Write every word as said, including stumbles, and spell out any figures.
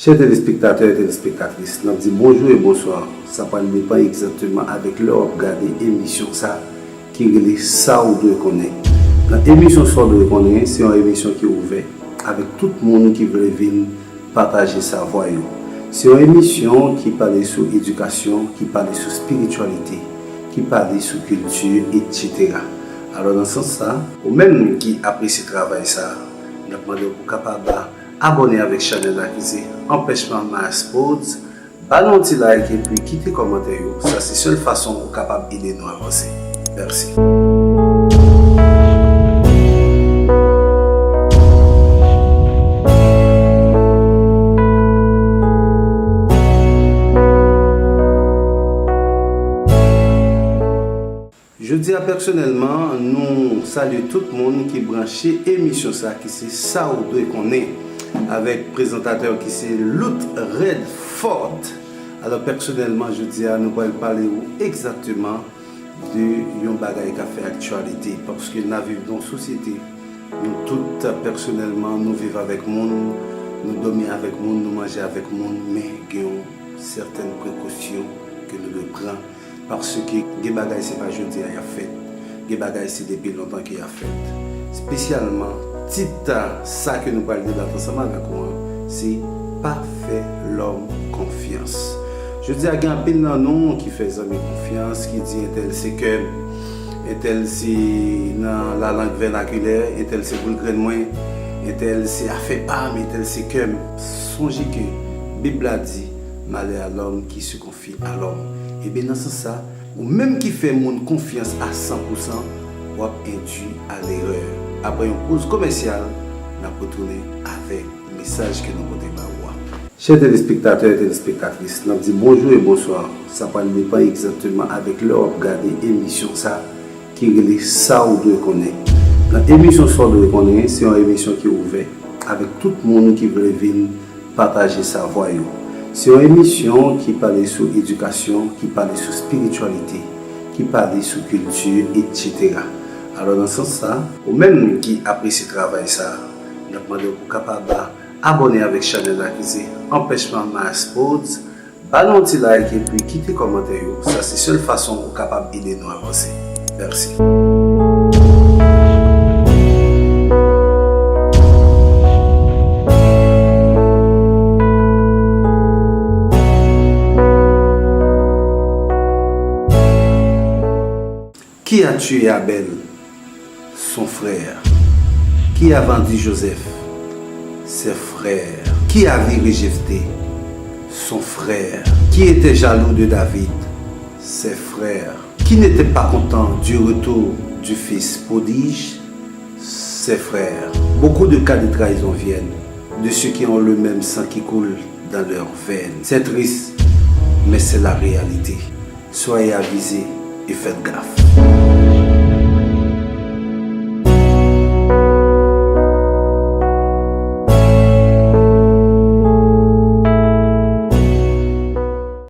Chè telespektatè e telespektatris, n ap di bonjou e bonswa. Sa pral depann egzakteman avèk lè w ap gade emisyon sa ki rele Sa w dwe konnen. Nan emisyon Sa w dwe konnen, se yon emisyon ki ouvè avèk tout moun ki vle vin pataje savwa yo. Se yon emisyon ki pale sou edikasyon, ki pale sou espirityalite, ki pale sou kilti, etsetera. Alò, nan sans sa, ou menm ki apresye travay sa, n ap mande w pou w kapab abòne avèk chanèl la ki se Anpèchman Mass Pods. Ba nou yon ti like epi kite kòmantè yo. Sa se sèl fason ou kapab ede nou avanse. Mèsi. Jodi a, pèsonèlman, nou salye tout moun ki branche emisyon sa ki se Sa w dwe konnen, avèk prezantatè ki se Lout Redfort. Alò, pèsonèlman, jodi a, nou pral pale ou egzakteman de yon bagay k ap fè aktyalite, paske n ap viv nan yon sosyete, nou tout, pèsonèlman, nou viv avèk moun, nou dòmi avèk moun, nou manje avèk moun, men gen yon sètèn prekosyon ke nou dwe pran. Paske gen bagay se pa jodi a y ap fèt. Gen bagay se depi lontan ke y ap fèt. Espesyalman, tit sa ke nou pral debat ansanm avèk ou an, se pa fè lòm konfyans. Jodi a, gen anpil nan nou ki fè zanmi konfyans, ki di entèl se kè m, entèl se nan lalang vènakilè, entèl se boul grenn mwen, entèl se afè pa m, entèl se kè m. Sonje ke Bib la di, malè a lòm ki se konfye a lòm. Ebyen, nan sans sa, ou menm ki fè moun konfyans a san pou san, w ap endui a lerè. Apre yon poz komèsyal, n ap retounen avèk mesaj ke nou pote ba ou a. Chè telespektatè e telespektatris, n ap di bonjou e bonswa. Sa pral depann egzakteman avèk lè w ap gade emisyon sa ki rele Sa w dwe konnen. Nan emisyon Sa w dwe konnen, se yon emisyon ki ouvè avèk tout moun ki vle vin pataje savwa yo. Se yon emisyon ki pale sou edikasyon, ki pale sou espirityalite, ki pale sou kilti, etsetera. Alò, nan sans sa, ou menm ki apresye travay sa, n ap mande w pou w kapab abòne avèk chanèl la ki se Anpèchman Mass Pods. Ba nou yon ti like epi kite kòmantè yo. Sa se sèl fason ou kapab ede nou avanse. Mèsi. Qui a tué Abel? Son frère. Qui a vendu Joseph? Ses frères. Qui a viré Jephthé? Son frère. Qui était jaloux de David? Ses frères. Qui n'était pas content du retour du fils prodige? Ses frères. Beaucoup de cas de trahison viennent de ceux qui ont le même sang qui coule dans leurs veines. C'est triste, mais c'est la réalité. Soyez avisés et faites gaffe.